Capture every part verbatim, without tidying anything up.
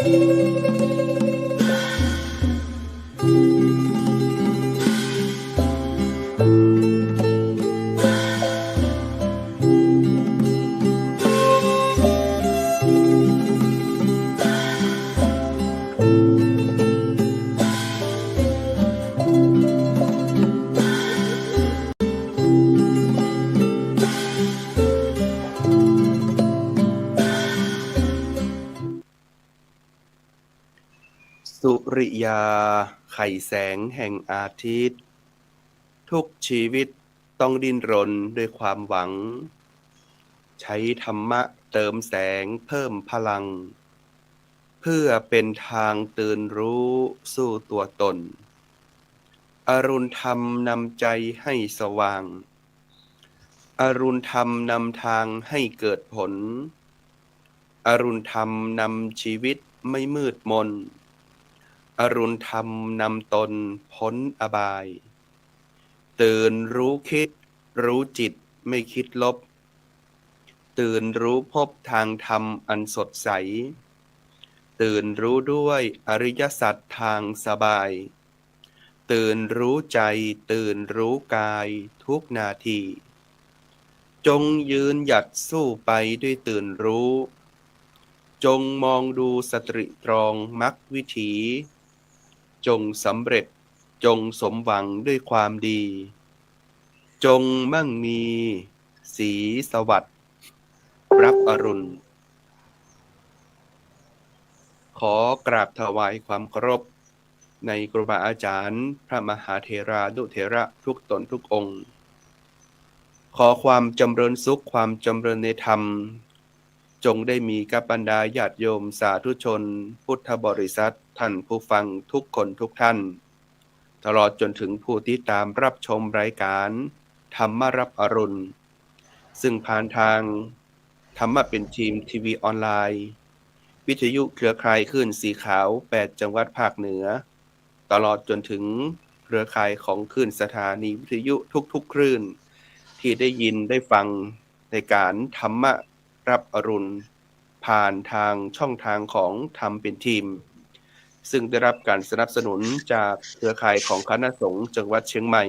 สุริยา ไขแสงแห่งอาทิตย์ ทุกชีวิตต้องดิ้นรนด้วยความหวัง ใช้ธรรมะเติมแสงเพิ่มพลัง เพื่อเป็นทางตื่นรู้สู่ตัวตน อรุณธรรมนำใจให้สว่าง อรุณธรรมนำทางให้เกิดผล อรุณธรรมนำชีวิตไม่มืดมน อรุณธรรมนำตนพ้นอบาย ตื่นรู้คิด รู้จิตไม่คิดลบ ตื่นรู้พบทางธรรมอันสดใส ตื่นรู้ด้วยอริยสัจทางสบาย ตื่นรู้ใจ ตื่นรู้กายทุกนาที จงยืนหยัดสู้ไปด้วยตื่นรู้ จงมองดูสติตรองมรรควิถี จงสำเร็จ จงสมหวังด้วยความดี จงมั่งมีสีสวัสดิ์ รับอรุณ ขอกราบถวายความเคารพในครูบาอาจารย์ พระมหาเถรานุเถระทุกตนทุกองค์ ขอความจำเริญสุข ความจำเริญในธรรม จงได้มีกับบรรดาญาติโยมสาธุชนพุทธบริษัท ท่านผู้ฟังทุกคนทุกท่าน ตลอดจนถึงผู้ติดตามรับชมรายการธรรมะรับอรุณ ซึ่งผ่านทางธรรมะเป็นทีมทีวีออนไลน์ วิทยุเครือข่ายคลื่นสีขาวแปดจังหวัดภาคเหนือ ตลอดจนถึงเครือข่ายของคลื่นสถานีวิทยุทุกๆคลื่น ที่ได้ยินได้ฟังในการธรรมะรับอรุณ ผ่านทางช่องทางของธรรมเป็นทีม ซึ่งได้รับการสนับสนุนจากเครือข่ายของคณะสงฆ์จังหวัดเชียงใหม่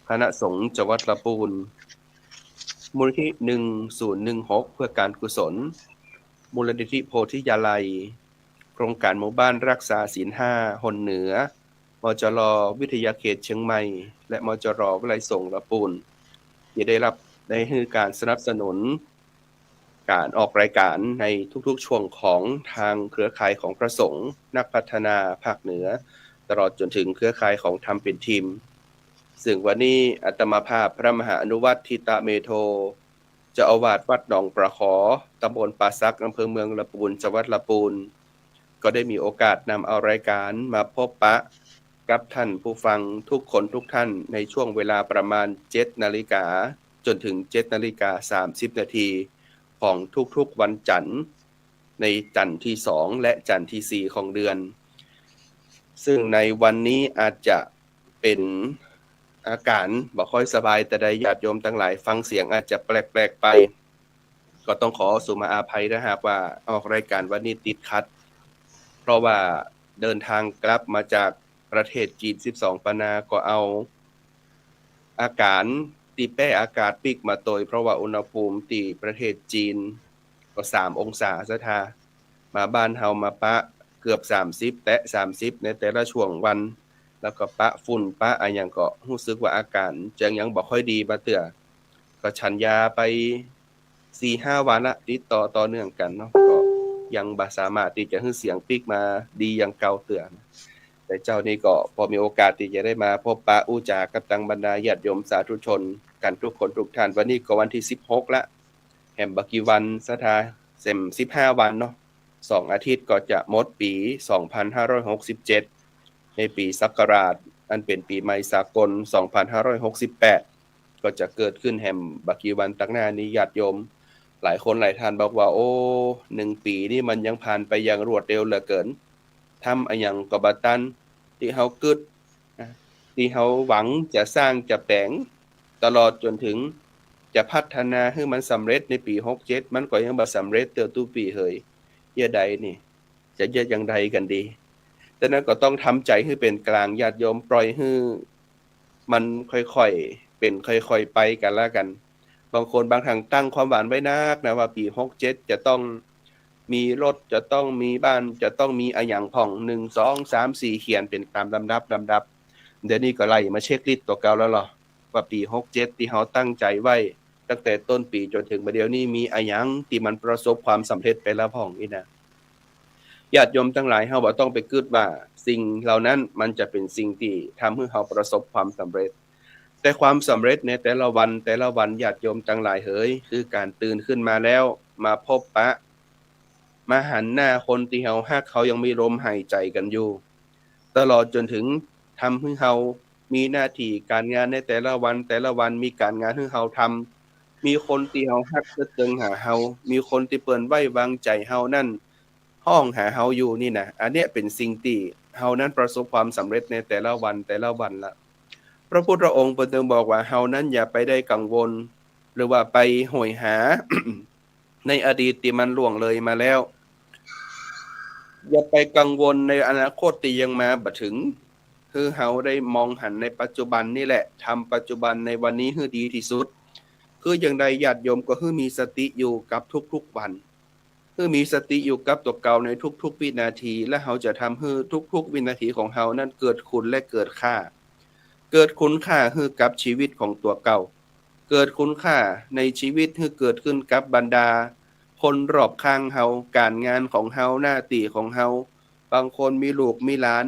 คณะสงฆ์จังหวัดละปูน มูลนิธิหนึ่งศูนย์หนึ่งหก เพื่อการกุศล มูลนิธิโพธิยาลัย โครงการหมู่บ้านรักษาศีลห้า หนเหนือ มจร วิทยาเขตเชียงใหม่ และ มจร วิทยาลัยสงฆ์ละปูน ที่ได้รับ ได้หื้อการสนับสนุน การออกรายการในทุกๆช่วงของทางเครือข่ายของพระสงฆ์ นักพัฒนาภาคเหนือ ตลอดจนถึงเครือข่ายของธรรมเป็นทีม ซึ่งวันนี้อาตมาภาพพระมหาอนุวัฒน์ ทิตะเมโท เจ้าอาวาสวัดหนองประขอ ตำบลป่าสัก อำเภอเมืองละปูน จังหวัดละปูน ก็ได้มีโอกาสนำเอารายการมาพบปะกับท่านผู้ฟังทุกคนทุกท่าน ในช่วงเวลาประมาณเจ็ดนาฬิกา จนถึงเจ็ดนาฬิกาสามสิบนาที ของทุกๆวันจันทร์ ในจันทร์ที่สองและจันทร์ที่สี่ของเดือน ซึ่งในวันนี้อาจจะเป็นอาการบ่ค่อยสบาย แต่ใดญาติโยมทั้งหลายฟังเสียงอาจจะแปลกๆไป ก็ต้องขอสุมาอาภัยถ้าหากว่าออกรายการวันนี้ติดขัด เพราะว่าเดินทางกลับมาจากประเทศจีนสิบสองปันนา ก็เอาอาการตี้แป้อากาศปิ๊กมาตวย เพราะว่าอุณหภูมิตี้ประเทศจีนก็สามองศาศรัทธา มาบ้านเฮามาปะเกือบสามสิบ แตะสามสิบในแต่ละช่วงวัน แล้วก็ปะฝุ่นปะอะหยัง ก็ฮู้สึกว่าอาการจะยังบ่ค่อยดีมาเตื้อ ก็ฉันยาไปสี่ห้าวันละ ติดต่อต่อเนื่องกั๋นเนาะ ก็ยังบ่สามารถตี้จะหื้อเสียงปิ๊กมาดีอย่างเก่าเตื้อ แต่เจ๊านี้ก็พอมีโอกาสตี้จะได้มาพบปะอู้จ๋ากับตังบรรดาญาติโยมสาธุชนกั๋นทุกคนทุกท่าน วันนี้ก็วันตี้สิบหกละ แหมบ่กี่วันศรัทธา แหมสิบห้าวันเนาะ สองอาทิตย์ก็จะหมดปี๋สองพันห้าร้อยหกสิบเจ็ด ในปี๋ศักราชอันเป๋นปี๋ใหม่สากลสองพันห้าร้อยหกสิบแปด ก็จะเกิดขึ้นแหมบ่กี่วันตังหน้านี้ ญาติโยมหลายคนหลายท่านบอกว่า โอ้ หนึ่งปี๋นี่มันยังผ่านไปอย่างรวดเร็วเหลือเกิน ทำอะหยังก็บ่ตัน ตี้เฮากึ๊ด นะ ตี้เฮาหวังจะสร้างจะแป๋ง ตลอดจนถึงจะพัฒนาหื้อมันสำเร็จในปี๋หกเจ็ด มันก็ยังบ่สำเร็จเตื้อกู้ปี๋เหย เยียะใดนี่ จะเยียะอย่างใดกั๋นดี ฉะนั้นก็ต้องทำใจ๋หื้อเป๋นกลาง ญาติโยม ปล่อยหื้อมันค่อยๆ เป๋นค่อยๆ ไปกั๋นละกั๋น บางคนบางท่านตั้งความหวังไว้นักนะ ว่าปี๋หกเจ็ดจะต้องมีรถ จะต้องมีบ้าน จะต้องมีอะหยังพ่อง หนึ่ง สอง สาม สี่ เขียนเป๋นต๋ามลำดับ ลำดับ เดี๋ยวนี้ก็ไล่มาเช็คลิสต์ตั๋วเก่าแล้วลอ ว่าปี๋หกเจ็ดตี้เฮาตั้งใจ๋ไว้ ตั้งแต่ต้นปี๋จ๋นเถิงบ่าเดี่ยวนี้ มีอะหยังตี้มันประสบความสำเร็จไปแล้วพ่องอี้นะ ญาติโยมตังหลาย เฮาบ่ต้องไปกึ๊ดว่าสิ่งเหล่านั้นมันจะเป๋นสิ่งตี้ทำหื้อเฮาประสบความสำเร็จ แต่ความสำเร็จในแต่ละวัน แต่ละวัน ญาติโยมตังหลายเหย คือก๋านตื่นขึ้นมาแล้ว มาพบปะ มาหันหน้าคนตี้เฮาฮัก เฮายังมีลมหายใจ๋กั๋นอยู่ ตลอดจ๋นเถิงทำหื้อเฮามีหน้าตี้ก๋านงานในแต่ละวัน แต่ละวันมีก๋านงานหื้อเฮาทำ มีคนตี้เฮาฮักเซิดเซิงหาเฮา มีคนตี้เปิ้นไว้วางใจ๋เฮานั้นฮ้องหาเฮาอยู่นี่นะ อันเนี้ยเป๋นสิ่งตี้เฮานั้นประสบความสำเร็จในแต่ละวัน แต่ละวันละ พระพุทธองค์เปิ้นจึงบอกว่า เฮานั้นอย่าไปได้กังวล หรือว่าไปโหยหา ในอดีตตี้มันล่วงเลยมาแล้ว อย่าไปกังวลในอนาคตตี้ยังมาบ่เถิง หื้อเฮาได้มองหันในปัจจุบันนี่แหละ ทำปัจจุบันในวันนี้หื้อดีตี้สุด คืออย่างใดญาติโยมก็หื้อมีสติอยู่กับทุกๆ วัน หื้อมีสติอยู่กับตั๋วเก่าในทุกๆ วินาที และเฮาจะทำหื้อทุกๆ วินาทีของเฮานั้นเกิดคุณและเกิดค่า เกิดคุณค่าหื้อกับชีวิตของตั๋วเก่า เกิดคุณค่าในชีวิตหื้อเกิดขึ้นกับบรรดาคนรอบข้างเฮา ก๋านงานของเฮา หน้าตี้ของเฮา บางคนมีลูกมีหลาน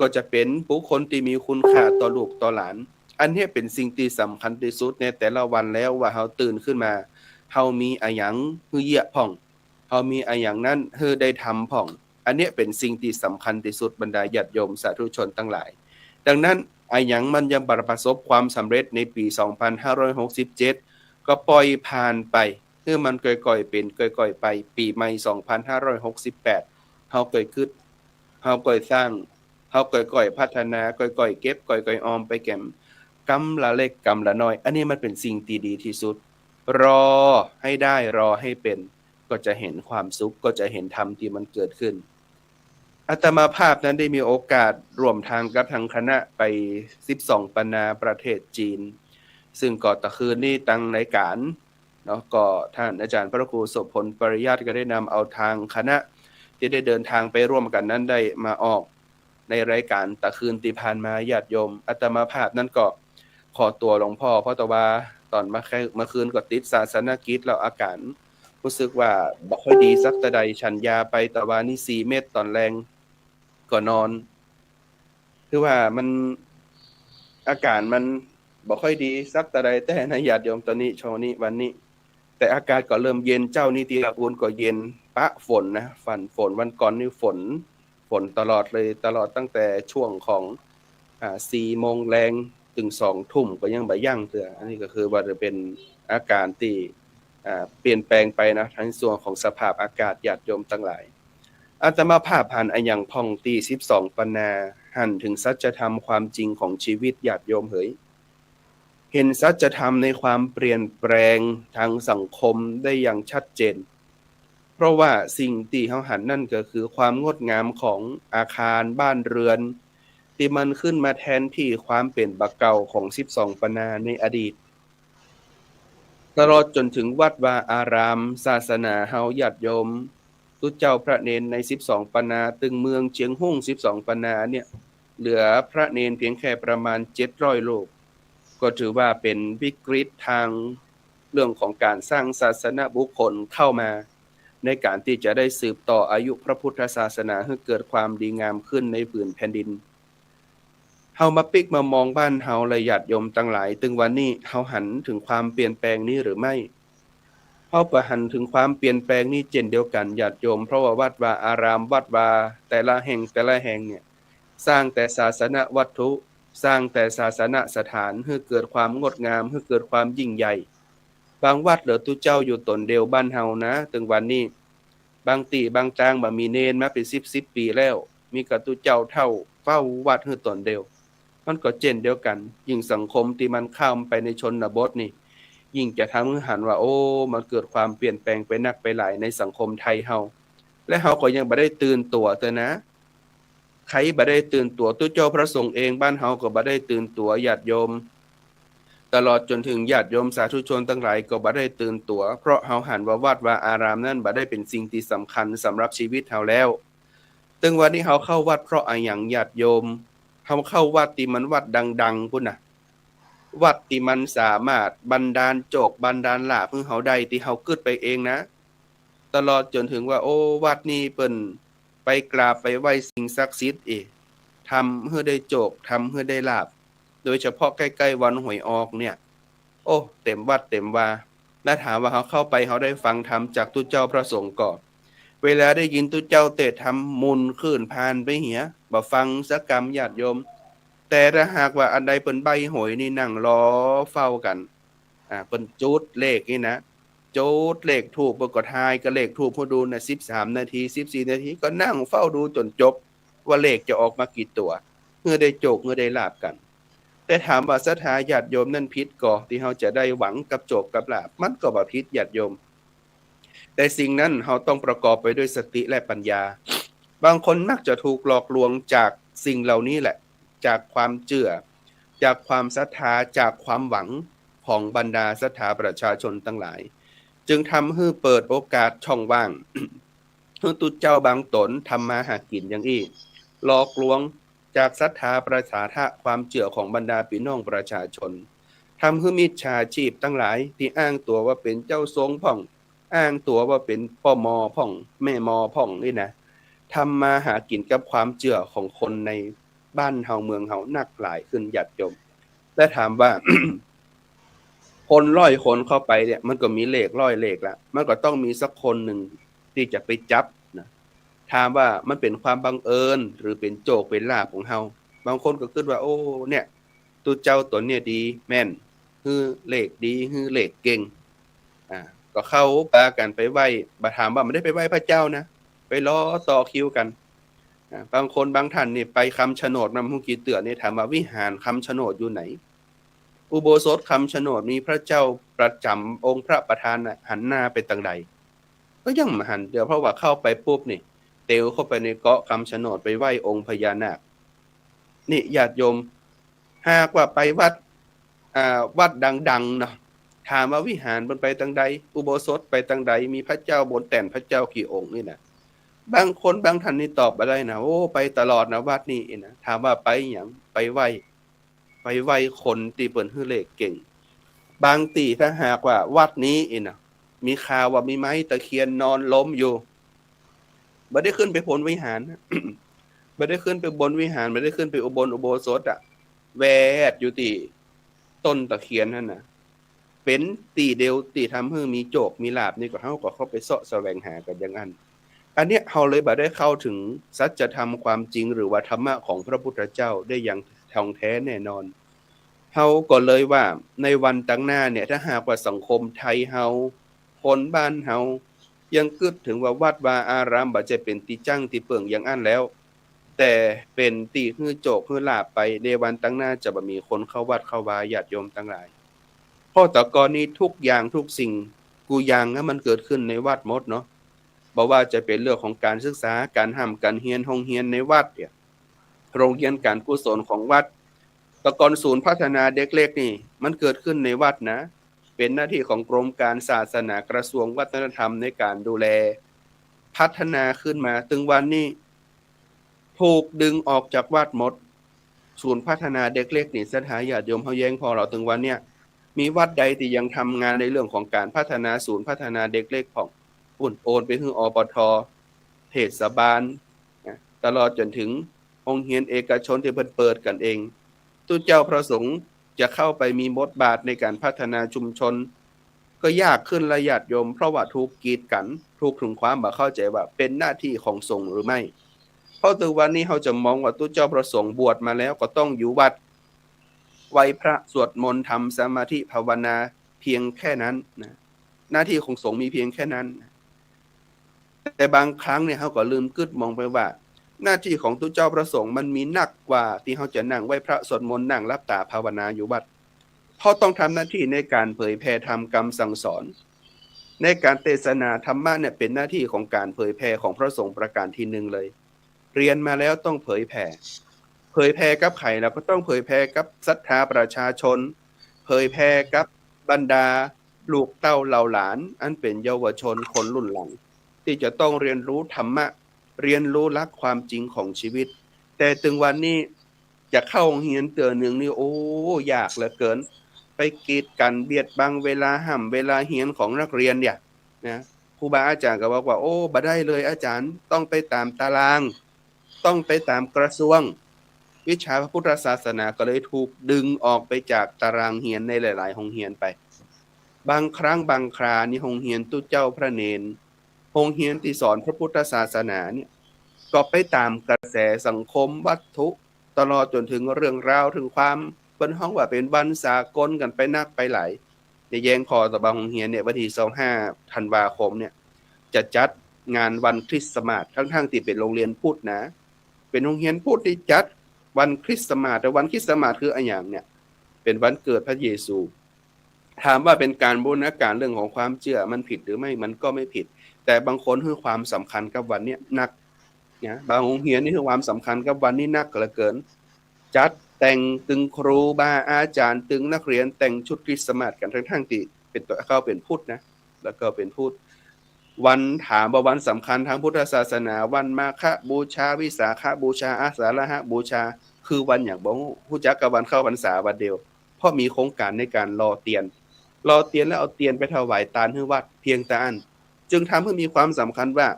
ก็จะเป๋นบุคคลตี้มีคุณค่าต่อลูกต่อหลาน อันเนี้ยเป๋นสิ่งตี้สำคัญตี้สุดในแต่ละวันแล้ว ว่าเฮาตื่นขึ้นมา เฮามีอะหยังหื้อเยียะพ่อง เฮามีอะหยังนั้นหื้อได้ทำพ่อง อันเนี้ยเป๋นสิ่งตี้สำคัญตี้สุด บรรดาญาติโยมสาธุชนตังหลาย ดังนั้น อะหยังมันยังบ่ประสบความสำเร็จในปี๋สองพันห้าร้อยหกสิบเจ็ด ก็ปล่อยผ่านไป หื้อมันก้อยๆ เป๋นก้อยๆ ไป ปี๋ใหม่สองพันห้าร้อยหกสิบแปด เฮาก้อยกึ๊ด เฮาก้อยสร้าง เฮาก้อยๆ พัฒนา ก้อยๆ เก็บ ก้อยๆ ออมไปแกม กำละเล็กกำละน้อย อันนี้มันเป๋นสิ่งตี้ดีตี้สุด รอให้ได้ รอให้เป๋น ก็จะหันความสุข ก็จะหันธรรมตี้มันเกิดขึ้น อาตมาภาพนั้นได้มีโอกาสร่วมตางกับตางคณะไปสิบสองปันนาประเทศจีน ซึ่งก็ตะคืนนี้ตางรายก๋านเนาะ ก็ต้านอาจ๋ารย์พระครูโสภณ ปริยัติ ก็ได้นำเอาตางคณะตี้ได้เดินตางไปร่วมกั๋นนั้นได้มาออกในรายก๋านตะคืนตี้ผ่านมา ญาติโยม อาตมาภาพนั้นก็ ขอตั๋วหลวงพ่อ เพราะแต่ว่าต๋อนเมื่อคืน เมื่อคืนก็ติดศาสนกิจ แล้วอาก๋านฮู้สึกว่าบ่ค่อยดีสักเต้าใด ฉันยาไปแต่ว่านี้สี่เม็ดต๋อนแลงก็นอน คือว่ามัน อาก๋านมันบ่ค่อยดีสักเต้าใดแต๊นะ ญาติโยม ต๋อนนี้ ช่วงนี้ วันนี้ แต่อากาศก็เริ่มเย็น เจ๊านี้ตี้ละปูนก็เย็น ปะฝนนะ ฝันฝน วันก่อนนี่ฝน ฝนตลอดเลย ตลอดตั้งแต่ช่วงของ อ่า สี่โมงแลงเถิงสองทุ่มก็ยังบ่ยั้งเตื้อ อันนี้ก็คือว่าจะเป๋นอาก๋านตี้ อ่า เปลี่ยนแปลงไปนะ ในส่วนของสภาพอากาศ ญาติโยมตังหลาย อาตมาภาพหันอะหยังพ่องตี้สิบสองปันนา หันเถิงสัจธรรมความจริงของชีวิต ญาติโยมเหย หันสัจธรรมในความเปลี่ยนแปลงตางสังคมได้อย่างชัดเจน เพราะว่าสิ่งตี้เฮาหันนั้นก็คือความงดงามของอาคารบ้านเรือน ตี้มันขึ้นมาแทนตี้ความเป๋นบ่าเก่าของสิบสองปันนาในอดีต ตลอดจ๋นเถิงวัดวาอาราม ศาสนาเฮา ญาติโยม ตุ๊เจ้าพระเณรในสิบสองปันนา ตึงเมืองเจียงฮุ่งสิบสองปันนาเนี่ย เหลือพระเณรเพียงแค่ประมาณเจ็ดร้อยรูป ก็ถือว่าเป๋นวิกฤตตางเรื่องของก๋านสร้างศาสนบุคคลเข้ามา ในก๋านตี้จะได้สืบต่ออายุพระพุทธศาสนาหื้อเกิดความดีงามขึ้นในผืนแผ่นดิน เฮามาปิ๊กมามองบ้านเฮาและญาติโยมตังหลาย ตึงวันนี้เฮาหันเถิงความเปลี่ยนแปลงนี้หรือไม่ เฮาก็หันเถิงความเปลี่ยนแปลงนี้เจ้นเดียวกั๋น ญาติโยม เพราะว่าวัดวาอาราม วัดวาแต่ละแห่งแต่ละแห่งเนี่ย สร้างแต่ศาสนวัตถุ สร้างแต่ศาสนสถาน หื้อเกิดความงดงาม หื้อเกิดความยิ่งใหญ่ บางวัดเหลือตุ๊เจ้าอยู่ต๋นเดียว บ้านเฮานะ ตึงวันนี้ บางตี้บางตางบ่มีเณรมาเป๋นสิบสิบปี๋แล้ว มีก้าตุ๊เจ้าเฒ่าเฝ้าวัดหื้อต๋นเดียว มันก็เจ้นเดียวกั๋น ยิ่งสังคมตี้มันข้ามไปในชนบทนี่ ยิ่งจะทำหื้อหันว่า โอ้ มันเกิดความเปลี่ยนแปลงไปนักไปหลายในสังคมไทยเฮา และเฮาก็ยังบ่ได้ตื่นตั๋วเตื้อนะ ใผบ่ได้ตื่นตั๋ว ตุ๊เจ้าพระสงฆ์เองบ้านเฮาก็บ่ได้ตื่นตั๋ว ญาติโยม ตลอดจ๋นเถิงญาติโยมสาธุชนตังหลายก็บ่ได้ตื่นตั๋ว เพราะเฮาหันว่าวัดวาอารามนั้นบ่ได้เป๋นสิ่งตี้สำคัญสำหรับจีวิตเฮาแล้ว ตึงวันนี้เฮาเข้าวัดเพราะอะหยัง ญาติโยม เฮาเข้าวัดตี้มันวัดดังๆ ปู้นน่ะ วัดตี้มันสามารถบันดาลโจคบันดาลลาภหื้อเฮาได้ ตี้เฮากึ๊ดไปเองนะ ตลอดจ๋นเถิงว่า โอ้ วัดนี้เปิ้นไปกราบไปไหว้สิ่งศักดิ์สิทธิ์เอ ทำหื้อได้โจค ทำหื้อได้ลาภ โดยเฉพาะใก้ๆ วันหวยออกเนี่ย โอ้ เต็มวัดเต็มวา แล้วถามว่าเฮาเข้าไปเฮาได้ฟังธรรมจากตุ๊เจ้าพระสงฆ์ก่อ เวลาได้ยินตุ๊เจ้าเตสน์ธรรมหมุนขึ้นผ่านไปเหีย บ่ฟังสักกำ ญาติโยม แต่ถ้าหากว่าอันใดเปิ้นใบ้หวยนี่นั่งรอเฝ้ากั๋น อ่า เปิ้นจุดเลขนี่นะ จุดเลขธูป เปิ้นก็ทายกับเลขธูปหื้อดูนะ สิบสามนาที สิบสี่นาที ก็นั่งเฝ้าดูจ๋นจบ ว่าเลขจะออกมากี่ตั๋ว หื้อได้โจค หื้อได้ลาภกั๋น แต่ถามว่าศรัทธาญาติโยมนั้นผิดก่อ ตี้เฮาจะได้หวังกับโจคกับลาภ มันก็บ่ผิด ญาติโยม แต่สิ่งนั้นเฮาต้องประกอบไปด้วยสติและปัญญา บางคนมักจะถูกหลอกลวงจากสิ่งเหล่านี้แหละ จากความเจื้อ จากความศรัทธา จากความหวังของบรรดาศรัทธาประชาชนตังหลาย จึงทำหื้อเปิดโอกาสช่องว่าง หื้อตุ๊เจ้าบางต๋นทำมาหากิ๋นอย่างอี้ หลอกลวงจากศรัทธาประสาทะความเจื้อของบรรดาปี้น้องประชาชน ทำหื้อมิจฉาชีพตังหลายตี้อ้างตั๋วว่าเป๋นเจ้าสงฆ์พ่อง อ้างตั๋วว่าเป๋นป้อมอพ่อง แม่มอพ่องนี่นะ ทำมาหากิ๋นกับความเจื้อของคนในบ้านเฮาเมืองเฮานักหลายขึ้น ญาติโยม แต่ถามว่า คนร้อยคนเข้าไปเนี่ย มันก็มีเลขร้อยเลขละ มันก็ต้องมีสักคนนึ่งตี้จะไปจับนะ ถามว่ามันเป๋นความบังเอิญ หรือเป๋นโจคเป๋นลาภของเฮา บางคนก็กึ๊ดว่า โอ้ เนี่ย ตุ๊เจ้าต๋นเนี่ยดี แม่น หื้อเลขดี หื้อเลขเก่ง อ่า ก็เข้าปากั๋นไปไหว้ บ่ถามว่ามันได้ไปไหว้พระเจ้านะ ไปรอต่อคิวกั๋น อ่า บางคนบางท่านนี่ไปคำชะโนดมาบ่ฮู้กี่เตื้อนี่ ถามว่าวิหารคำชะโนดอยู่ไหน อุโบสถคำชะโนดมีพระเจ้าประจ๋ำองค์พระประธานน่ะ หันหน้าไปตางใด ก็ยังบ่หันเตื้อ เพราะว่าเข้าไปปุ๊บนี่ เตียวเข้าไปในเกาะคำชะโนดไปไหว้องค์พญานาค นี่ญาติโยม หากว่าไปวัด อ่า วัดดังๆ เนาะ ถามว่าวิหารมันไปตางใด อุโบสถไปตางใด มีพระเจ้าบนแต้นพระเจ้ากี่องค์นี่นะ บางคนบางท่านนี่ตอบบ่ได้นะ โอ้ ไปตลอดนะวัดนี่นะ ถามว่าไปหยัง ไปไหว้ ไปไหว้คนตี้เปิ้นหื้อเลขเก่ง บางตี้ถ้าหากว่าวัดนี้นี่นะ มีข่าวว่ามีไม้ตะเคียนนอนล้มอยู่ บ่ได้ขึ้นไปบนวิหารนะ บ่ได้ขึ้นไปบนวิหาร บ่ได้ขึ้นไปอุบนอุโบสถอะ แวดอยู่ตี้ต้นตะเคียนหั้นนะ เป๋นตี้เดียวตี้ทำหื้อมีโจคมีลาภนี่ก็ เฮาก็เข้าไปเซาะแสวงหากั๋นอย่างอั้น อันเนี้ยเฮาเลยบ่ได้เข้าเถิงสัจธรรมความจริง หรือว่าธรรมะของพระพุทธเจ้าได้อย่างท่องแท้แน่นอน เฮาก็เลยว่าในวันตางหน้าเนี่ย ถ้าหากว่าสังคมไทยเฮา คนบ้านเฮา ยังกึ๊ดเถิงว่าวัดวาอารามบ่ใจ้เป๋นตี้จั้งตี้เปิ้งอย่างอั้นแล้ว แต่เป๋นตี้หื้อโจคหื้อลาภไป ในวันตางหน้าจะบ่มีคนเข้าวัดเข้าวา ญาติโยมตังหลาย เพราะแต่ก่อนนี้ทุกอย่างทุกสิ่งกู้อย่างนะ มันเกิดขึ้นในวัดหมดเนาะ บ่ว่าจะเป๋นเรื่องของก๋านศึกษา ก๋านฮ่ำก๋านเฮียน โฮงเฮียนในวัดเนี่ย โฮงเฮียนก๋านกุศลของวัด แต่ก่อนศูนย์พัฒนาเด็กเล็กนี่ มันเกิดขึ้นในวัดนะ เป๋นหน้าตี้ของกรมก๋านศาสนากระทรวงวัฒนธรรมในก๋านดูแล พัฒนาขึ้นมา ตึงวันนี้ถูกดึงออกจากวัดหมด ศูนย์พัฒนาเด็กเล็กนี่ ศรัทธาญาติโยมเฮาแย้งผ่อเฮา ตึงวันเนี้ย มีวัดใดตี้ยังทำงานในเรื่องของก๋านพัฒนาศูนย์พัฒนาเด็กเล็กพ่อง ปู้นโอนไปหื้อ อปท. เทศบาล นะ ตลอดจ๋นเถิงโฮงเฮียนเอกชนตี้เปิ้นเปิดกั๋นเอง ตุ๊เจ้าพระสงฆ์จะเข้าไปมีบทบาทในก๋านพัฒนาชุมชน ก็ยากขึ้นละญาติโยม เพราะว่าถูกกีดกั๋น ถูกเถิงความบ่เข้าใจ๋ว่าเป๋นหน้าตี้ของสงฆ์หรือไม่ เพราะตึงวันนี้เฮาจะมองว่าตุ๊เจ้าพระสงฆ์บวชมาแล้วก็ต้องอยู่วัด ไหว้พระ สวดมนต์ ทำสมาธิภาวนา เพียงแค่นั้นนะ หน้าตี้ของสงฆ์มีเพียงแค่นั้นนะ แต่บางครั้งเนี่ย เฮาก็ลืมกึ๊ดมองไปว่า หน้าตี้ของตุ๊เจ้าพระสงฆ์มันมีนักกว่าตี้เฮาจะนั่งไหว้พระสวดมนต์ นั่งหลับต๋าภาวนาอยู่วัด เพราะต้องทำหน้าตี้ในก๋านเผยแผ่ธรรมกำสั่งสอน ในก๋านเตสนาธรรมะเนี่ยเป๋นหน้าตี้ของก๋านเผยแผ่ของพระสงฆ์ประก๋านตี้นึ่งเลย เฮียนมาแล้วต้องเผยแผ่ เผยแผ่กับใผ แล้วก็ต้องเผยแผ่กับศรัทธาประชาชน เผยแผ่กับบรรดาลูกเต้าเหล่าหลาน อันเป๋นเยาวชนคนรุ่นหลัง ตี้จะต้องเฮียนฮู้ธรรมะ เฮียนฮู้หลักความจริงของชีวิต แต่เถิงวันนี้จะเข้าโฮงเฮียนเตื้อนึ่งนี่ โอ้ ยากเหลือเกิน ไปกีดกั๋นเบียดบังเวลาฮ่ำเวลาเฮียนของนักเฮียนเนี่ยนะ ครูบาอาจ๋ารย์ก็บอกว่า โอ้ บ่ได้เลยอาจ๋ารย์ ต้องไปต๋ามตาราง ต้องไปต๋ามกระทรวง วิชาพระพุทธศาสนาก็เลยถูกดึงออกไปจากตารางเฮียนในหลายๆ โฮงเฮียนไป บางครั้งบางครานี่โฮงเฮียนตุ๊เจ้าพระเณร โฮงเฮียนตี้สอนพระพุทธศาสนาเนี่ย ก็ไปต๋ามกระแสสังคมวัตถุ ตลอดจ๋นเถิงเรื่องราวเถิงความ เปิ้นฮ้องว่าเป๋นวันสากลกั๋นไปนักไปหลาย ในแย้งคอตะบางโฮงเฮียนเนี่ย วันตี้ซาวห้าธันวาคมเนี่ย จะจัดงานวันคริสต์มาส ทั้งๆ ตี้เป๋นโฮงเฮียนพุทธนะ เป๋นโฮงเฮียนพุทธตี้จัดวันคริสต์มาส แต่วันคริสต์มาสคืออะหยังเนี่ย เป๋นวันเกิดพระเยซู ถามว่าเป๋นก๋านบูรณาก๋ารเรื่องของความเจื้อมันผิดหรือไม่ มันก็ไม่ผิด แต่บางคนหื้อความสำคัญกับวันเนี้ยนักนะ บางโฮงเฮียนนี่หื้อความสำคัญกับวันนี้นักเหลือเกิน จัดแต่งตึงครูบาอาจ๋ารย์ ตึงนักเฮียนแต่งชุดคริสต์มาสกั๋น ทั้งๆ ตี้เป๋นตั๋ว เขาเป๋นพุทธนะ แล้วก็เป๋นพุทธ วัน ถามว่าวันสำคัญทางพุทธศาสนา วันมาฆบูชา วิสาขบูชา อาสาฬหบูชา คือวันหยัง บ่ฮู้ ฮู้จักกับวันเข้าพรรษาวันเดียว เพราะมีโครงก๋านในก๋านหล่อเตียน หล่อเตียนแล้วเอาเตียนไปถวายตานหื้อวัด เพียงเต้าอั้น จึงทำให้มีความสำคัญว่า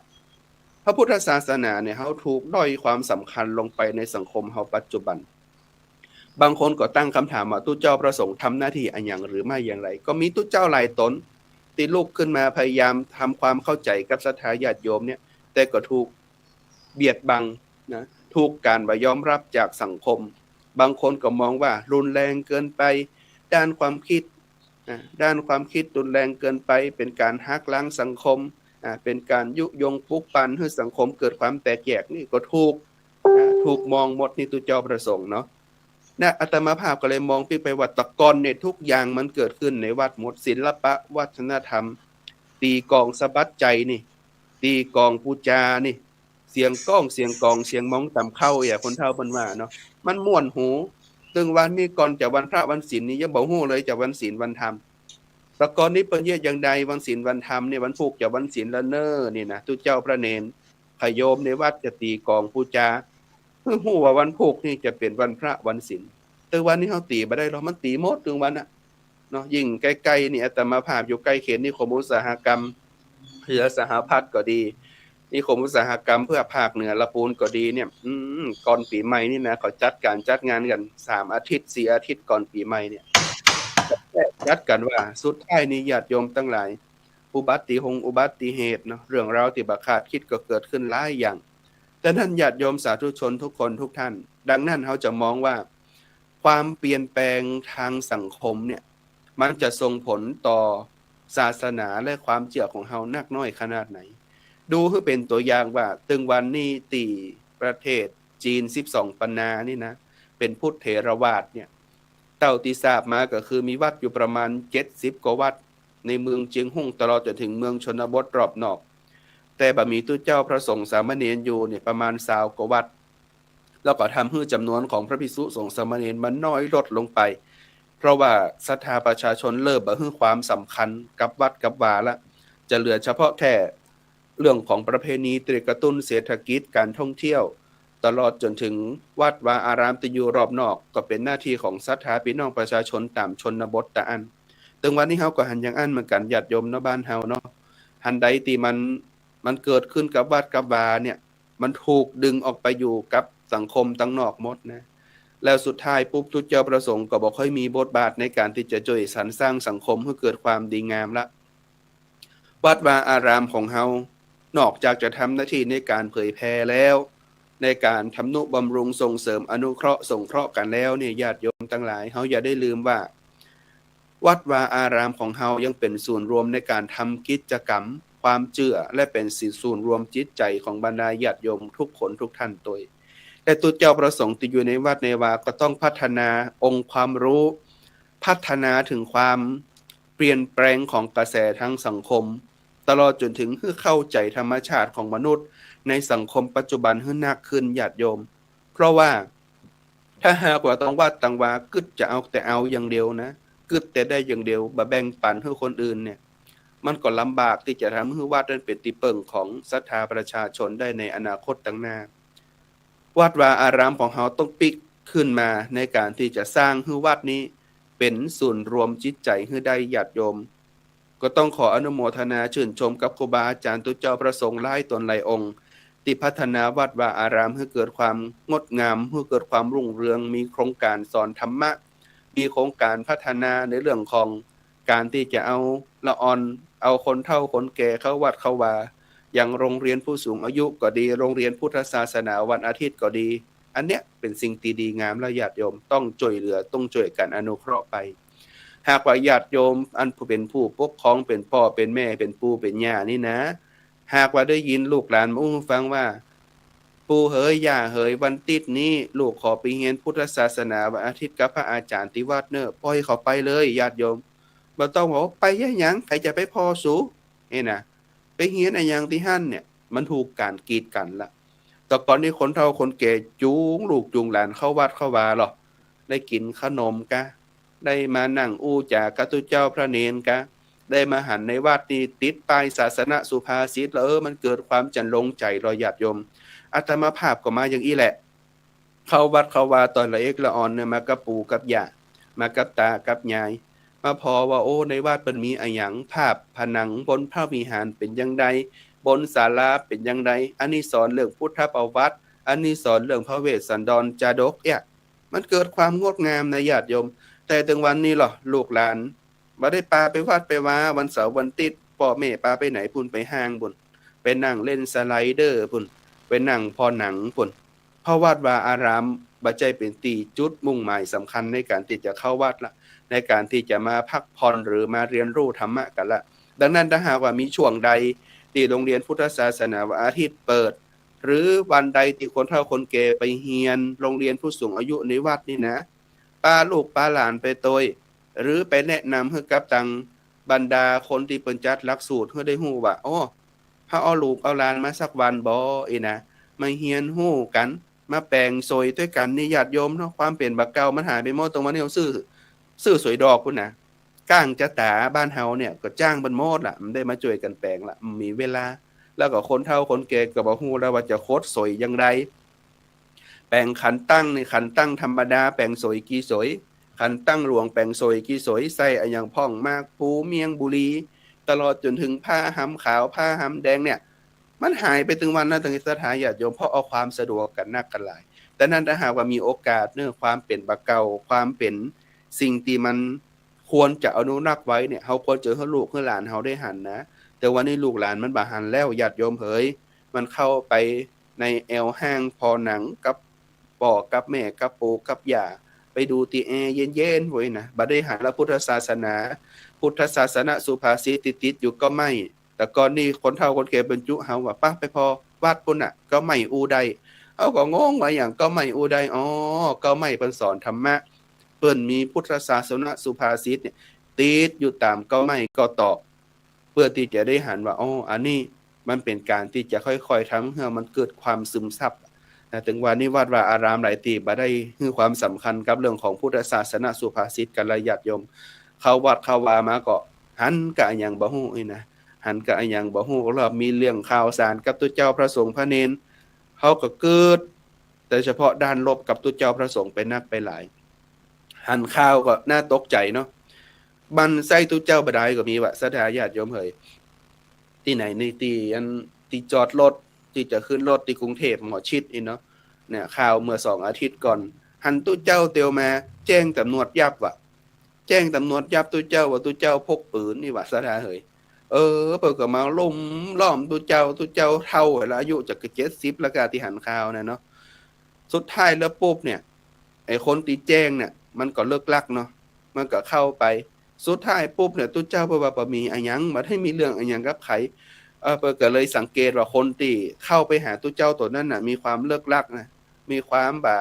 พระพุทธศาสนาเนี่ย เฮาถูกด้อยความสำคัญลงไปในสังคมเฮาปัจจุบัน บางคนก็ตั้งคำถามว่า ตุ๊เจ้าพระสงฆ์ทำหน้าตี้อะหยังหรือไม่อย่างไร ก็มีตุ๊เจ้าหลายต๋นตี้ลุกขึ้นมาพยายามทำความเข้าใจ๋กับศรัทธาญาติโยมเนี่ย แต่ก็ถูกเบียดบังนะ ถูกก๋านบ่ยอมรับจากสังคม บางคนก็มองว่ารุนแรงเกินไป ด้านความคิดนะ ด้านความคิดรุนแรงเกินไป เป๋นก๋านหักล้างสังคม อ่า เป๋นก๋านยุยงปลุกปั่นหื้อสังคมเกิดความแตกแยก นี่ก็ถูก อ่า ถูกมองหมด นี่ตุ๊เจ้าพระสงฆ์เนาะ นะ อาตมาภาพก็เลยมองปิ๊กไปว่า แต่ก่อนเนี่ยทุกอย่างมันเกิดขึ้นในวัดหมด ศิลปะ วัฒนธรรม ตี๋กลองสะบัดใจ๋นี่ ตี๋กลองปู๋จานี่ เสียงก้อง เสียงก๋อง เสียงหมองต๋ำเข้า อย่างคนเฒ่าเปิ้นว่าเนาะ มันม่วนหู เถิงวันนี้ก่อนจะวันพระวันศีลนี่ยังบ่ฮู้เลยจะวันศีลวันธรรม แต่ก่อนนี้เปิ้นเยียะอย่างใด วันศีลวันธรรมเนี่ย วันพูกจะวันศีลละเน่อนี่นะ ตุ๊เจ้าพระเณร พระโยมในวัดจะตี๋กลองปู๋จา เพิ่งฮู้ว่าวันพูกนี่จะเป๋นวันพระวันศีล เถิงวันนี้เฮาตี๋บ่ได้หรอก มันตี๋หมดเถิงวันอะเนาะ ยิ่งใก้ๆ นี่ อาตมาภาพอยู่ใก้เขตนิคมอุตสาหกรรม เฮือสหพัฒน์ก็ดี นิคมอุตสาหกรรมเพื่อภาคเหนือละปูนก็ดีเนี่ย อืม ก่อนปี๋ใหม่นี่นะ เขาจัดก๋านจัดงานกั๋น สามอาทิตย์ สี่อาทิตย์ก่อนปี๋ใหม่เนี่ย จัดกั๋นว่า สุดท้ายนี่ญาติโยมตังหลาย อุบัติฮงอุบัติเหตุเนาะ เรื่องราวตี้บ่คาดคิดก็เกิดขึ้นหลายอย่าง ฉะนั้นญาติโยมสาธุชนทุกคนทุกท่าน ดังนั้นเฮาจะมองว่า ความเปลี่ยนแปลงทางสังคมเนี่ย มันจะส่งผลต่อศาสนาและความเจื้อของเฮานักน้อยขนาดไหน ดูหื้อเป๋นตั๋วอย่างว่า เถิงวันนี้ตี้ประเทศจีนสิบสองปันนานี่นะ เป๋นพุทธเถรวาทเนี่ย เต้าตี้ทราบมาก็คือมีวัดอยู่ประมาณเจ็ดสิบกว่าวัด ในเมืองเจียงฮุ่งตลอดจ๋นเถิงเมืองชนบทรอบนอก แต่บ่มีตุ๊เจ้าพระสงฆ์สามเณรอยู่เนี่ยประมาณซาวกว่าวัด แล้วก็ทำหื้อจ๋ำนวนของพระภิกษุสงฆ์สามเณรมันน้อยลดลงไป เพราะว่าศรัทธาประชาชนเริ่มบ่หื้อความสำคัญกับวัดกับวาละ จะเหลือเฉพาะแค่เรื่องของประเพณีตี้กระตุ้นเศรษฐกิจ ก๋านท่องเที่ยว ตลอดจ๋นเถิงวัดวาอารามตี้อยู่รอบนอก ก็เป๋นหน้าตี้ของศรัทธาปี้น้องประชาชนต๋ามชนบทเต้าอั้น เถิงวันนี้เฮาก็หันอย่างอั้นเหมือนกั๋น ญาติโยมเนาะ บ้านเฮาเนาะ หันใดตี้มัน มันเกิดขึ้นกับวัดกับวาเนี่ย มันถูกดึงออกไปอยู่กับสังคมตังนอกหมดนะ แล้วสุดท้ายปุ๊บ ตุ๊เจ้าพระสงฆ์ก็บ่ค่อยมีบทบาทในก๋านตี้จะจ้วยสรรสร้างสังคมหื้อเกิดความดีงามละ วัดวาอารามของเฮา นอกจากจะทำหน้าตี้ในก๋านเผยแผ่แล้ว ในก๋านทำนุบำรุงส่งเสริมอนุเคราะห์สงเคราะห์กั๋นแล้วเนี่ย ญาติโยมตังหลาย เฮาอย่าได้ลืมว่า วัดวาอารามของเฮายังเป๋นศูนย์รวมในก๋านทำกิจกรรมความเจื้อ และเป๋นศูนย์รวมจิตใจ๋ของบรรดาญาติโยมทุกคนทุกท่านตวย และตุ๊เจ้าพระสงฆ์ตี้อยู่ในวัดในวาก็ต้องพัฒนาองค์ความรู้ พัฒนาเถิงความเปลี่ยนแปลงของกระแสทางสังคม ตลอดจ๋นเถิงหื้อเข้าใจ๋ธรรมชาติของมนุษย์ในสังคมปัจจุบันหื้อนักขึ้น ญาติโยม เพราะว่า ถ้าหากว่าต้องวัดตังวา กึ๊ดจะเอาแต่เอาอย่างเดียวนะ กึ๊ดแต่ได้อย่างเดียว บ่แบ่งปั๋นหื้อคนอื่นเนี่ย มันก็ลำบากตี้จะทำหื้อวัดนั้นเป๋นตี้เปิ้งของศรัทธาประชาชนได้ในอนาคตตังหน้า วัดวาอารามของเฮาต้องปิ๊กขึ้นมาในก๋านตี้จะสร้างหื้อวัดนี้เป๋นศูนย์รวมจิตใจ๋หื้อได้ ญาติโยม ก็ต้องขออนุโมทนาชื่นชมกับครูบาอาจ๋ารย์ตุ๊เจ้าพระสงฆ์หลายต๋นหลายองค์ ตี้พัฒนาวัดวาอารามหื้อเกิดความงดงาม หื้อเกิดความรุ่งเรือง มีโครงก๋านสอนธรรมะ มีโครงก๋านพัฒนาในเรื่องของก๋านตี้จะเอาละอ่อน เอาคนเฒ่าคนแก่เข้าวัดเข้าวา อย่างโรงเรียนผู้สูงอายุก็ดี โรงเรียนพุทธศาสนาวันอาทิตย์ก็ดี อันเนี้ยเป๋นสิ่งตี้ดีงามแล้ว ญาติโยม ต้องจ้วยเหลือ ต้องจ้วยกั๋นอนุเคราะห์ไป หากว่าญาติโยมอันผู้เป๋นผู้ปกครอง เป๋นป้อ เป๋นแม่ เป๋นปู่ เป๋นย่านี่นะ หากว่าได้ยินลูกหลานมาอู้หื้อฟังว่า ปู่เหย ย่าเหย วันติ๊ดนี้ลูกขอไปเฮียนพุทธศาสนาวันอาทิตย์กับพระอาจ๋ารย์ตี้วัดเน่อ ป่อยเขาไปเลย ญาติโยม บ่ต้องบอกว่าไปเยียะหยัง ใผจะไปผ่อสู นี่นะ ไปเฮียนอะหยังตี้หั้นเนี่ย มันถูกก๋านกีดกั๋นละ แต่ก่อนนี้คนเฒ่าคนแก่จูงลูกจูงหลานเข้าวัดเข้าวาลอ ได้กิ๋นขนมกา ได้มานั่งอู้จ๋ากับตุ๊เจ้าพระเณรกา ได้มาหันในวัดนี่ติดป้ายศาสนสุภาษิตลอ เออ มันเกิดความจ๋รรมลงใจ๋ลอ ญาติโยม อาตมาภาพก็มาอย่างอี้แหละ เข้าวัดเข้าวาต๋อนละเอกละอ่อนเนี่ย มากับปู่กับย่า มากับต๋ากับยาย มาผ่อว่า โอ้ ในวัดมันมีอะหยัง ภาพผนังบนพระวิหารเป๋นอย่างใด บนศาลาเป๋นอย่างใด อันนี้สอนเรื่องพุทธประวัติ อันนี้สอนเรื่องพระเวสสันดรจาดก เนี่ย มันเกิดความงดงามนะ ญาติโยม แต่เถิงวันนี้ลอ ลูกหลาน บ่ได้ปาไปวัดไปวา วันเสาร์วันติ๊ด ป้อแม่ปาไปไหนปุ้น ไปห้างปุ้น ไปนั่งเล่นสไลเดอร์ปุ้น ไปนั่งผ่อหนังปุ้น เพราะวัดวาอารามบ่ใจ้เป๋นตี้จุดมุ่งหมายสำคัญในก๋านตี้จะเข้าวัดละ ในก๋านตี้จะมาพักผ่อนหรือมาเฮียนฮู้ธรรมะกั๋นละ ดังนั้นถ้าหากว่ามีช่วงใดตี้โรงเรียนพุทธศาสนาวันอาทิตย์เปิด หรือวันใดตี้คนเฒ่าคนแก่ไปเฮียนโรงเรียนผู้สูงอายุในวัดนี่นะ ปาลูกปาหลานไปตวย หรือไปแนะนำหื้อกับตังบรรดาคนตี้เปิ้นจัดหลักสูตรหื้อได้ฮู้ว่า โอ้ เฮาเอาลูกเอาหลานมาสักวันบ่ อี้นะ มาเฮียนฮู้กั๋น มาแป๋งโสยตวยกั๋นนี่ ญาติโยมเนาะ ความเป๋นบ่าเก่ามันหายไปหมด ตรงวันนี้เฮาซื่อ ซื่อโสยดอกปุ้นนะ ก้างจะต๋าบ้านเฮาเนี่ยก็จ้างเปิ้นหมดละ มันได้มาจ้วยกั๋นแป๋งละ มันมีเวลา แล้วก็คนเฒ่าคนแก่ก็บ่ฮู้แล้วว่าจะขดโสยอย่างใด แป๋งขันตั้งนี่ ขันตั้งธรรมดาแป๋งโสยกี่โสย ขันตั้งหลวงแป๋งโสยกี่โสย ใส่อะหยังพ่อง หมากพลู เมี่ยง บุหรี่ ตลอดจ๋นเถิงผ้าหำขาว ผ้าหำแดงเนี่ย มันหายไปตึงวันนะ ตึงศรัทธาญาติโยม เพราะเอาความสะดวกกั๋นนักกั๋นหลาย แต่นั้นถ้าหากว่ามีโอกาสเนาะ ความเป๋นบ่าเก่า ความเป๋นสิ่งตี้มันควรจะอนุรักษ์ไว้เนี่ย เฮาควรจะหื้อลูกหื้อหลานเฮาได้หันนะ แต่วันนี้ลูกหลานมันบ่หันแล้ว ญาติโยมเหย มันเข้าไปในแอวห้างผ่อหนังกับป้อกับแม่ กับปู่กับย่า ไปดูตี้แอร์เย็นๆ โว้ยนะ บ่ได้หันละพุทธศาสนา พุทธศาสนสุภาษิตตี้ติดอยู่ก้อไม้ แต่ก่อนนี้คนเฒ่าคนแก่เปิ้นจุเฮาว่า ปะ ไปผ่อวัดปุ้นน่ะ ก้อไม้อู้ได้ เฮาก็งงว่าหยังก้อไม้อู้ได้ อ๋อ ก้อไม้เปิ้นสอนธรรมะ เปิ้นมีพุทธศาสนสุภาษิตเนี่ย ติดอยู่ต๋ามก้อไม้ก้อตอก เปื้อตี้จะได้หันว่า อ้อ อันนี้มันเป๋นก๋านตี้จะค่อยๆ ทำหื้อมันเกิดความซึมซับนะ ตึงวันนี้วัดวาอารามหลายตี้บ่ได้หื้อความสำคัญกับเรื่องของพุทธศาสนสุภาษิตกั๋นละ ญาติโยม เข้าวัดเข้าวามาก็หันกะอะหยังบ่ฮู้ อี้นะ หันกะอะหยังบ่ฮู้ แล้วมีเรื่องข่าวสารกับตุ๊เจ้าพระสงฆ์พระเณร เฮาก็เกิด โดยเฉพาะด้านลบกับตุ๊เจ้าพระสงฆ์ไปนักไปหลาย หันข่าวก็น่าตกใจ๋เนาะ หมั่นไส้ตุ๊เจ้าบ่ดายก็มีวะ ศรัทธาญาติโยมเหย ตี้ไหนนี่ ตี้อัน ตี้จอดรถ ตี้จะขึ้นรถตี้กรุงเทพฯ หมอชิตนี่เนาะ เนี่ย ข่าวเมื่อสองอาทิตย์ก่อน หันตุ๊เจ้าเตียวมา แจ้งต๋ำรวจยับวะ แจ้งต๋ำรวจยับตุ๊เจ้าว่าตุ๊เจ้าพกปืนนี่วะ ศรัทธาเหย เออ เปิ้นก็มาลุมล้อมตุ๊เจ้า ตุ๊เจ้าเฒ่าแล้ว อายุจะเจ็ดสิบแล้วกา ตี้หันข่าวน่ะเนาะ สุดท้ายแล้วปุ๊บเนี่ย ไอ้คนตี้แจ้งเนี่ย มันก็เลิกลักเนาะ มันก็เข้าไป สุดท้ายปุ๊บเนี่ย ตุ๊เจ้าเปิ้นว่าบ่มีอะหยัง บ่ได้มีเรื่องอะหยังกับใผ เออ เปิ้นก็เลยสังเกตว่าคนตี้เข้าไปหาตุ๊เจ้าตั๋วนั้นน่ะ มีความเลิกลักนะ มีความบ่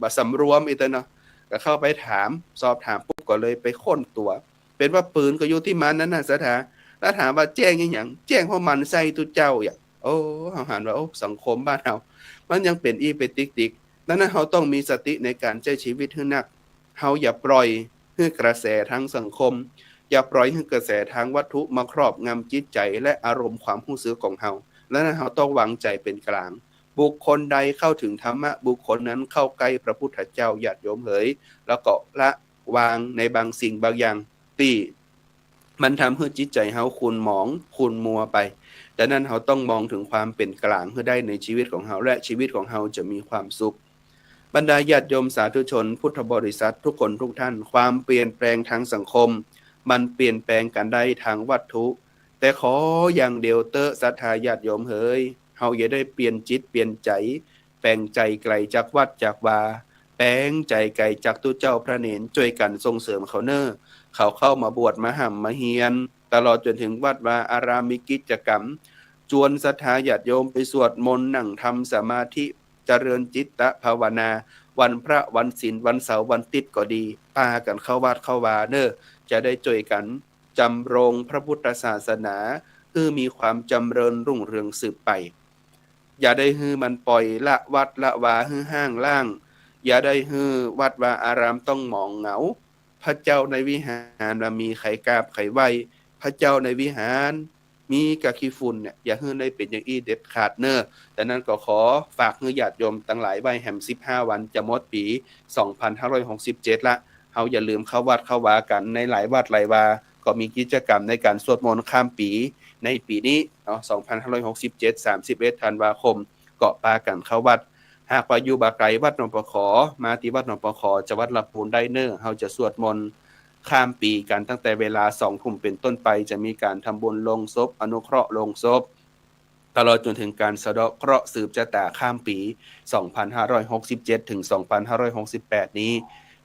บ่สำรวมอี้เต๊อะเนาะ ก็เข้าไปถาม สอบถามปุ๊บก็เลยไปค้นตั๋ว เป๋นว่าปืนก็อยู่ตี้มันนั้นน่ะ ศรัทธา ถ้าถามว่าแจ้งอิหยัง แจ้งเพราะหมั่นไส้ตุ๊เจ้าอย่าง โอ้ เฮาหันว่า โอ้ สังคมบ้านเฮา มันยังเป๋นอี้ไปติ๊กๆ ดังนั้นเฮาต้องมีสติในก๋านใจ๊จีวิตหื้อนัก เฮาอย่าปล่อยหื้อกระแสตางสังคม อย่าปล่อยหื้อกระแสตางวัตถุมาครอบงำจิตใจ๋และอารมณ์ความฮู้สึกของเฮา ดังนั้นเฮาต้องวางใจ๋เป๋นก๋ลาง บุคคลใดเข้าถึงธรรมะ บุคคลนั้นเข้าใกล้พระพุทธเจ้า ญาติโยมเหย แล้วก็ละวางในบางสิ่งบางอย่างตี้มันทำหื้อจิตใจ๋เฮาขุ่นหมอง ขุ่นมัวไป ดังนั้นเฮาต้องมองถึงความเป๋นก๋ลางหื้อได้ในจีวิตของเฮา และจีวิตของเฮาจะมีความสุข บรรดาญาติโยมสาธุชนพุทธบริษัททุกคนทุกท่าน ความเปลี่ยนแปลงตางสังคม มันเปลี่ยนแปลงกั๋นได้ตางวัตถุ แต่ขออย่างเดียวเต๊อะ ศรัทธาญาติโยมเหย เฮาอย่าได้เปลี่ยนจิตเปลี่ยนใจ๋ แป๋งใจ๋ไก๋จากวัดจากวา แป๋งใจ๋ไก๋จากตุ๊เจ้าพระเณร จ้วยกั๋นส่งเสริมเขาเน่อ เขาเข้ามาบวชมาฮ่ำมาเฮียน ตลอดจ๋นถึงวัดวาอารามมีกิจกรรม จวนศรัทธาญาติโยมไปสวดมนต์ นั่งทำสมาธิ เจริญจิตตภาวนา วันพระวันศีล วันเสาร์วันอาทิตย์ก็ดี ปากั๋นเข้าวัดเข้าวาเน่อ จะได้จ้วยกั๋นจำรงพระพุทธศาสนา หื้อมีความจ๋ำเริญรุ่งเรืองสืบไป อย่าได้หื้อมันป่อยละวัดละวาหื้อฮ้างล้าง อย่าได้หื้อวัดวาอารามต้องหมองเหงา พระเจ้าในวิหารว่ามีใผกราบใผไหว้ พระเจ้าในวิหารมีก้าขี้ฝุ่นเนี่ย อย่าหื้อได้เป๋นอย่างอี้เด็ดขาดเน่อ ดังนั้นก็ขอฝากหื้อญาติโยมตังหลายไว้แหมสิบห้าวันจะหมดปี๋สองพันห้าร้อยหกสิบเจ็ดละ เฮาอย่าลืมเข้าวัดเข้าวากั๋น ในหลายวัดหลายวา ก็มีกิจกรรมในก๋านสวดมนต์ข้ามปี๋ในปี๋นี้เนาะ สองพันห้าร้อยหกสิบเจ็ด สามสิบเอ็ดธันวาคม ก็ปากั๋นเข้าวัด หากว่าอยู่บ่ไก๋วัดหนองปะขอ มาตี้วัดหนองปะขอ จังหวัดลำพูนได้เน่อ เฮาจะสวดมนต์ข้ามปี๋กั๋นตั้งแต่เวลาสองทุ่มเป๋นต้นไป จะมีก๋านทำบุญโลงศพ อนุเคราะห์โลงศพ ตลอดจ๋นถึงก๋านสะเดาะเคราะห์สืบจะต๋าข้ามปี๋สองพันห้าร้อยหกสิบเจ็ด ถึงสองพันห้าร้อยหกสิบแปดนี้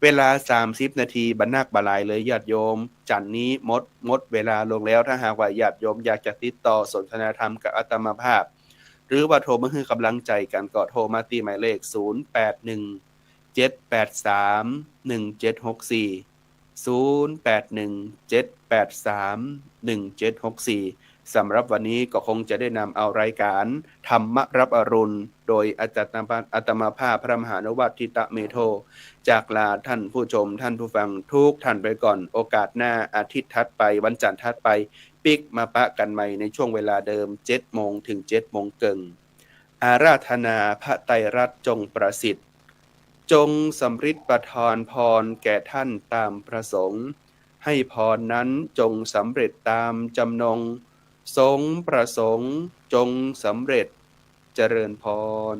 เวลาสามสิบนาที บ่นักบ่หลายเลยญาติโยม จันทร์นี้หมด หมดเวลาลงแล้ว ถ้าหากว่าญาติโยมอยากจะติดต่อสนทนาธรรมกับอาตมาภาพ หรือว่าโทรมาหื้อก๋ำลังใจ๋กั๋น ก็โทรมาตี้หมายเลข ศูนย์แปดหนึ่ง เจ็ดแปดสาม หนึ่งเจ็ดหกสี่ ศูนย์แปดหนึ่ง เจ็ดแปดสาม หนึ่งเจ็ดหกสี่ สำหรับวันนี้ก็คงจะได้นำเอารายก๋านธรรมะรับอรุณ โดยอาจารย์อาตมาภาพพระมหานุวัฒน์ ทิตะเมโธ จากลาท่านผู้ชมท่านผู้ฟังทุกท่านไปก่อน โอกาสหน้าอาทิตย์ถัดไป วันจันทร์ถัดไป ปิ๊กมาปะกั๋นใหม่ในช่วงเวลาเดิม เจ็ดโมงถึงเจ็ดโมงเกิ่ง อาราธนาพระไตรรัตน์จงประสิทธิ์ จงสำริดประทานพรแก่ท่านตามประสงค์ ให้พรนั้นจงสำเร็จตามจำนง สมประสงค์จงสำเร็จ เจริญพร